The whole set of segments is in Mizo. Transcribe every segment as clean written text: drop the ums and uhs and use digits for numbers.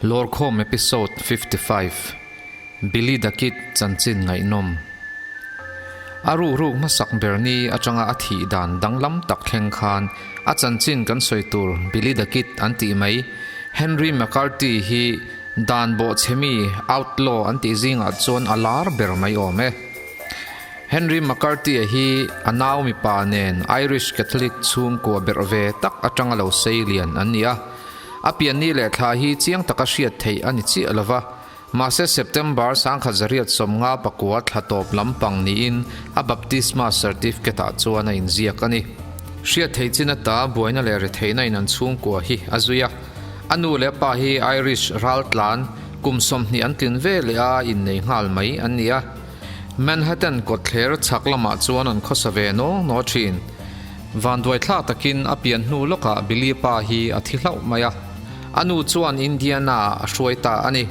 Lawrkhawm Episode 55 Billy the Kid chanchin ngaihnawm A ruhruk hmasak ber ni atanga a thih dan danglam tak thleng khan a chanchin kan sawi tur Billy the Kid an tih mai Henry McCarthy hi dan bawhchhemi outlaw an tih zingah chuan a lar ber mai awm e. Henry McCarthy-a hi a nau mipa nen Irish Catholic chhungkua berh ve tak atanga lo sei lian an ni a. A pianni leh thla hi chiang taka hriat theih a ni chiah lo va, mahse September 1959 thla tawp lampang niin a baptisma certificate-ah chuan a inziak a ni. Hriat theih chin ata buaina leh retheihna in an chhungkua hi a zui a. A nu leh a pa hi Irish raltlan kum 20 an tlin ve leh a innei nghal mai an ni a. Manhattan kawtthler chhak lamah chuan an khawsa ve naw naw thin. Vanduai thlak takin a pian hnu lawkah Billy pa hi a thi hlauh mai a, a nu chuan Indiana-ah a hruai ta a ni.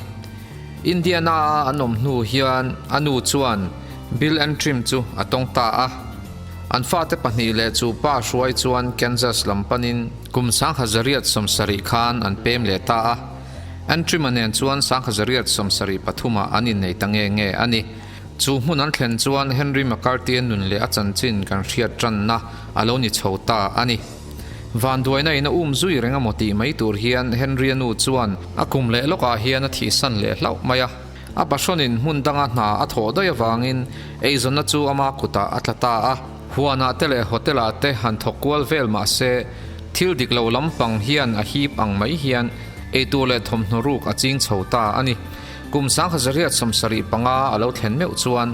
Indiana-a an awm hnu hian a nu chuan Bill Antrim chu a tawng ta a. An fate pahnih leh chu pa hruai chuan Kansas lam panin kum 1970 khan an pem leh ta a. Antrim-a nen chuan 1973 ah an innei ta nge nge a ni. Chu hmun an thlen chuan Henry McCarthy-a nun leh a chanchin kan hriat tanna a lo ni chho ta a ni. Vanduaina in a um zui reng amaw tih mai tur hian Henry-a nu chuan a kum leh lawkah hian a thihsan leh hlauh mai a. A pahrawnin hmun danga hna a thawh daih avangin eizawnna chu ama kutah a tla ta a. Huanah te leh hotel-ah te han thawk kual vel mah se, thil dik lo lampang hian a hip ang mai hian eitur leh thawmhnaw ruk a ching chho ta a ni. Kum 1975 a lo thlen meuh chuan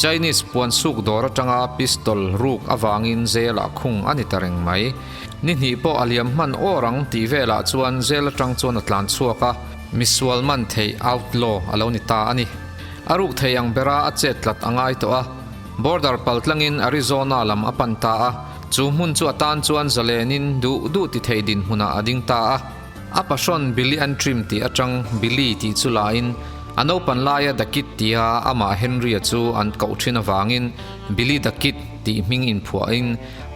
Chinese puan suk dawr atanga pistol ruk avangin jail-ah khung a ni ta reng mai. Ni hnih pawh a liam hman awr ang tih velah chuan jail atang chuan a tlan chhuak a, misual man theih outlaw a lo ni ta a ni. A ruk thei ang bera a chet tlat a ngai tawh a, border pal tlangin Arizona lam a pan ta a, chu hmun chu a tan chuan zalenin duh duh ti thei dinhmunah a ding ta a. A pahrawn Billy Antrim tih atang Billy tih chu lain a naupan laia The Kid tia amah Henry-a chu an koh thin avangin Billy the Kid tih hming inphuahin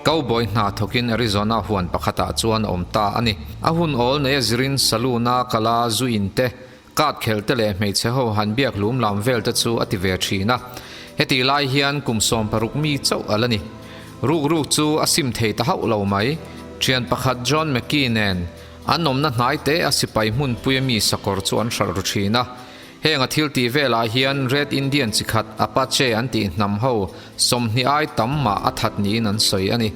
cowboy hna thawkin Arizona huan pakhatah chuan a awm ta a ni. A hun awl nei a zirin saloon-a kala zu in te, card khelh te leh hmeichhe ho han biak lum lam vel te chu a ti ve thin a. Hetih lai hian kum 16 mi chauh a la ni. Ruk ruk chu a sim thei ta hauh lo mai. Thian pakhat John McKee nen an awmna hnai te a sipai hmunpui ami sakawr chu an hralh ru thin a. Heng a thil tih velah hian Red Indian chi khat Apache an tih hnam ho 20 ai tam mah a that niin an sawi a ni.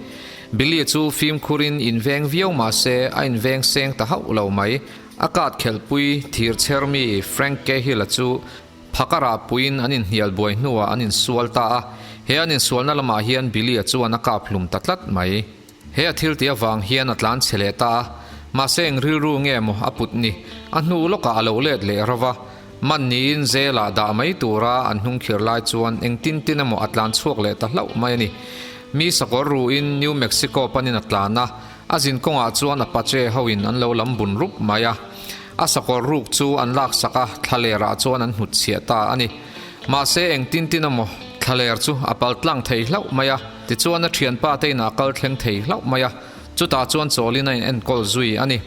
Billy chu fimkhurin inveng viau mah se a inveng seng ta hauh lo mai. A kat khelhpui thir chhermi Frank Cahill-a chu Phakara puiin an inhnial buai hnuah an insual ta a, he an insualna lamah hian Billy-a chuan a kap hlum ta tlat mai. He a thil tih avang hian a tlan chhe leh ta a, mahse eng rilru nge maw a put ni, a hnu lawkah a lo let leh ro va. Man niin Zela dah mai tura an hnung khir lai chuan eng tin tin emaw a tlan chhuak leh ta hlauh mai a ni. Mi sakawr ruin New Mexico panin a tlan a, A zin kawngah chuan Apache hoin an lo lam bun rup mai a. A sakawr ruk chu an laksak a, thlalerah chuan an hnutchhiah ta a ni. Mahse engtin tin emaw thlaler chu a pal tlang thei hlauh mai a, tichuan a thianpa te inah a kal thleng thei hlauh mai a, chutah chuan chawlin a in enkawl zui a ni.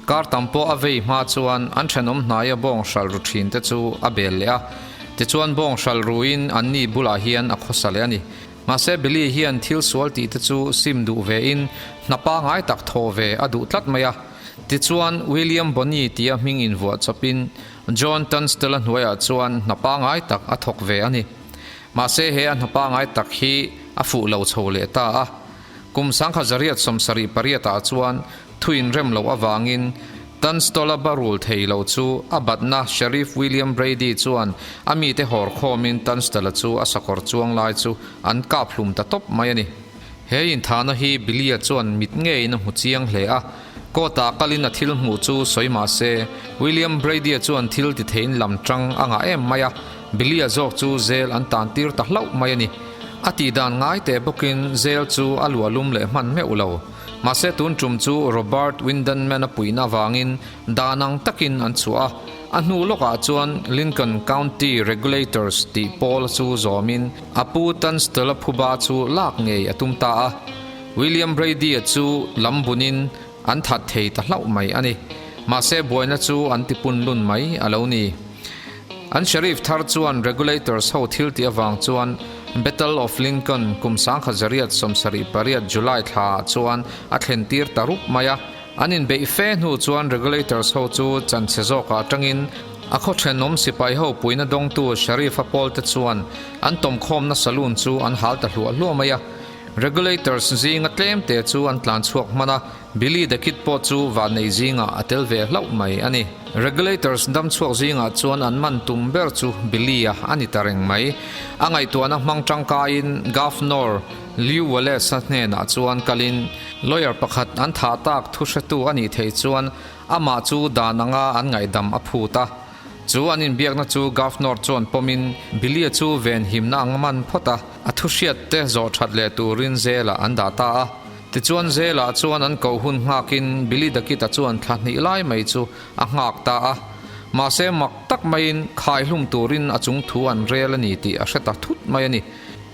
Kar tam pawh a vei hma chuan an thenawm hnaia bawng hralh ru thin te chu a bel leh a, tichuan bawng hralh ruin anni bulah hian a khawsa leh a ni. Mahse Billy hian thil sual tih te chu sim duh ve in hna pangai tak thaw ve a duh tlat mai a. Tichuan William Bonney tia hming invuah chawpin John Tunstall-a hnuaiah chuan hna pangai tak a thawk ve a ni. Mahse he a hna pangai tak hi a fuh lo chho leh ta a. Kum 1978 ah chuan Thu inrem loh avangin Tunstall-a barul thei lo chu a batna Sheriff William Brady chuan a mite hawr khawmin Tunstall-a chu a sakawr chuang lai chu an kap hlum ta tawp mai a ni. He inthahna hi Billy-a chuan mit ngeiin a hmu chiang hle a, court-ah kalin a thil hmuh chu sawi mah se, William Brady-a chuan thil ti theiin lam tang a ngah em mai a, Billy-a zawk chu zel an tan tir ta hlauh mai a ni. A tihdan ngai teh bawkin zel chu a luahlum leh hman meuh lo. Mahse tun tum chu Robert Windenman-a puihna avangin dan ang takin an chhuah a, a hnu lawkah chuan Lincoln County Regulators tih pawl chu zawmin a pu Tunstall-a phuba chu lak ngei a tum ta a. William Brady-a chu lam bunin an that thei ta hlauh mai a ni. Mahse buaina chu an ti punlun mai a lo ni. An Sheriff thar chuan Regulators ho thil tih avang chuan Battle of Lincoln kum 1978 July thla ah chuan a thlen tir ta rup mai a. An inbeih fe hnu chuan Regulators ho chu chanchhe zawkah atangin a khaw thenawm sipai ho puina dawngtu Sheriff-a pawlte chuan an tawmkhawmna saloon chu an hal ta hluah hluah mai a. Regulators zinga tlemte chu an tlan chhuak hman a, Billy the Kid pawh chu vannei zingah a tel ve hlauh mai a ni. Regulators dam chhuak zingah chuan an man tum ber chu Billy-a a ni ta reng mai. A ngaihtuahna hmang tangkaiin Governor Lew Wallace-a hnenah chuan kalin lawyer pakhat an thah tak thu hretu a nih theih chuan amah chu dan anga an ngaihdam a phut a. Chu an inbiakna chu Governor chuan pawmin Billy-a chu venhimna ang man phawt a, a thuhriat te zawh that leh turin zelah an dah ta a. Tichuan zelah chuan an koh hun nghakin Billy the Kid-a chuan thla hnih lai mai chu a nghak ta a. Mahse mak tak maiin khaihlum turin a chung thu an rel a ni tih a hre ta thut mai a ni.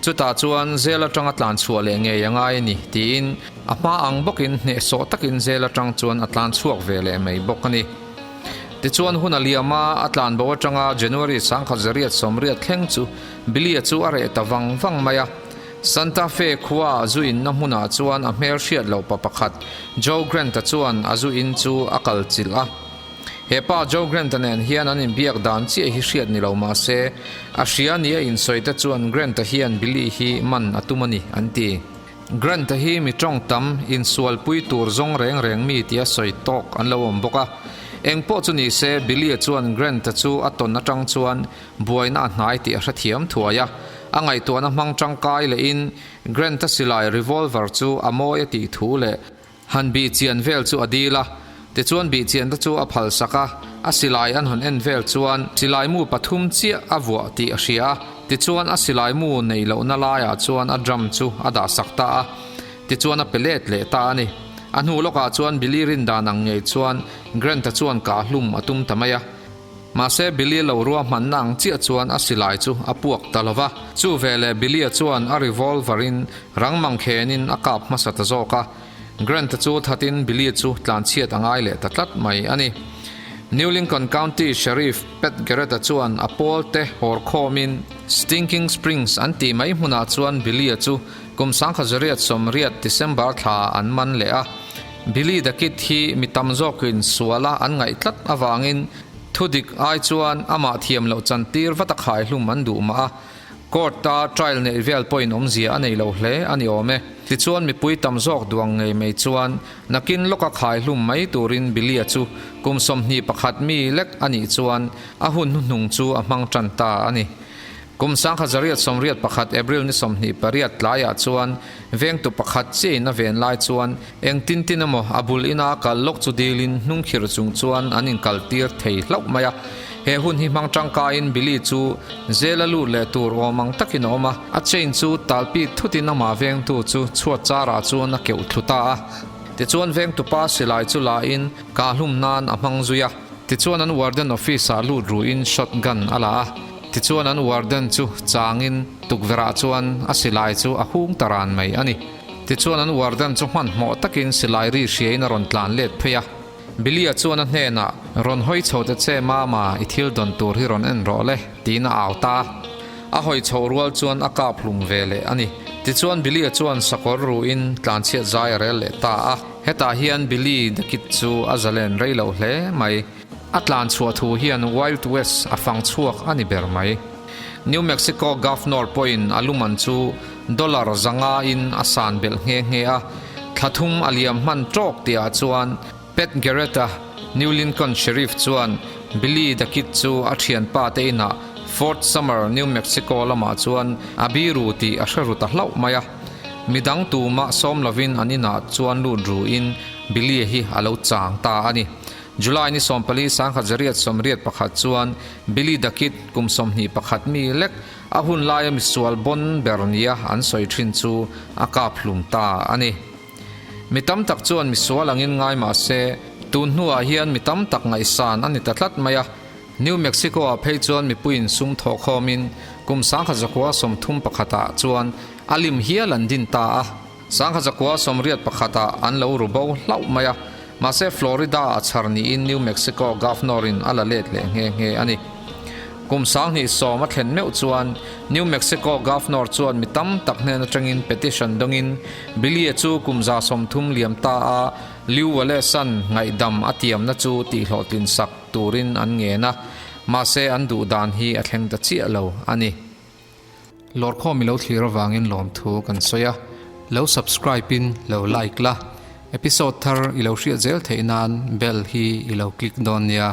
Chutah chuan zel atanga tlan chhuah leh ngei a ngai a ni tiin a hma ang bawkin hnehsawh takin zel atang chuan a tlan chhuak ve leh mai bawk a ni. Tichuan hun a liam a, a tlan bo atanga January 1980 thleng chu Billy-a chu a reh ta vang vang mai a. Santa Fe khua zu inna hmunah chuan a hmel hriat loh pa pakhat Joe Grant-a chuan a zu in chu a kal chilh a. He pa Joe Grant-a nen hian an inbiak dan chiah hi hriat ni lo mah se, a hria ni a insawi te chuan Grant-a hian Billy hi man a tum a ni, an ti. Grant-a hi mi tawng tam, insualpui tur zawng reng reng mi tia sawi tawk an lo awm bawk a. Eng pawh chu ni se, Billy-a chuan Grant-a chu a tawn atang chuan buaina a hnai tih a hrethiam thuai a. A ngaihtuahna hmang tangkai lehin Grant-a silai revolver chu a mawi a tih thu leh han bih chian vel chu a dil a. Tichuan bih chiante chu a phal sak a, a silai an han en vel chuan silai mu pathum chiah a vuah tih a hria a. Tichuan a silai mu neih lohna laiah chuan a drum chu a dah sak ta a. Tichuan a pe let leh ta a ni. A hnu lawkah chuan Billy rindan ang ngei chuan Grant-a chuan kahhlum a tum ta mai a. Mahse Billy lo ruahmanna ang chiah chuan a silai chu a puak ta lo va. Chu veleh Billy-a chuan a revolver in rang mangkhenin a kap hmasa ta zawk a. Grant-a chu thatin Billy chu tlanchhiat a ngai leh ta tlat mai a ni. New Lincoln County Sheriff Pat Garrett-a chuan a pawl te hawr khawmin Stinking Springs an tih mai hmunah chuan Billy-a chu kum 1980 December thla an man leh a. Billy the Kid hi mi tam zawkin suala an ngaih tlat avangin thudik ai chuan amah thiam loh chantir vat a khaihlum an duh mah a, court-a trial neih vel pawhin awmzia a nei lo hle a ni awm e. Tichuan mipui tam zawk duang ngei mai chuan nakin lawka khaihlum mai turin Billy-a chu kum 21 mi lek a nih chuan a hun hnuhnung chu a hmang tan ta a ni. Kum 1981 April ni 28 tlaiah chuan vengtu pakhat chiahin a ven lai chuan eng tin tin emaw a bul ina kal lawk chu dilin hnungkhir chung chuan an inkal tir thei hlauh mai a. He hun hi hmang tangkaiin Billy chu zela lut leh tur awm ang takin a awm a, a chain chu talpit thutin amah vengtu chu chhuat charah chuan a keuh thlu ta a. Tichuan vengtupa silai chu lain kahhlum nan a hmang zui a. Tichuan an warden office ah lut ruhin shotgun a la a. Tichuan an warden chu changin tukverhah chuan a silai chu a hung ta ran mai a ni. Tichuan an warden chu hmanhmawh takin silai ri hriain a rawn tlan let phei a. Billy-a chuan a hnenah, Rawn hawi chho ta che mama, i thil dawn tur hi rawn en rawh le, tiin a au ta a. A hawi chhoh rual chuan a kap hlum ve leh a ni. Tichuan Billy-a chuan sakawr ruhin tlanchhiat zai a rel leh ta a. Hetah hian Billy the Kid chu a zalen rei lo hle mai. A tlan chhuah thu hian Wild West a fang chhuak a ni ber mai. New Mexico Governor pawhin a luman chu dollar 500 in a san belh nghe nghe a, thla thum a liam hman tawk tihah chuan Pat Garrett-a, New Lincoln Sheriff chuan Billy the Kid chu a thianpa te inah Fort Summer, New Mexico lamah chuan a biru tih a hre ru ta hlauh mai a. Midang tumah sawm lovin an inah chuan lut ruin Billy-a hi a lo chang ta a ni. July ni 14 1981 chuan Billy the Kid kum 21 mi lek a hun laia misual bawn ber nia an sawi thin chu a kap hlum ta a ni. Mi tam tak chuan misual angin ngai mah se, tun hnuah hian mi tam tak ngaihsan a ni ta tlat mai a. New Mexico-ah phei chuan mipuiin sum thawhkhawmin kum 1931 ah chuan a lim hial an din ta a. 1981 ah an lo ru bo hlauh mai a. Mahse Florida-ah chhar niin New Mexico Governor-in a la let leh nghe nghe a ni. Kum 2010 a thlen meuh chuan New Mexico Governor chuan mi tam tak hnen atangin petition dawngin Billy-a chu kum 30 liam ta a Lew Wallace-a'n ngaihdam a tiamna chu tihhlawhtlin sak turin an ngen a, mahse an duh dan hi a thleng ta chiah lo a ni. Lawrkhawm i lo thlir avangin lawmthu kan sawi a, lo subscribe in lo like la, episode thar i lo hriat zel theih nan bell hi i lo click dawn nia.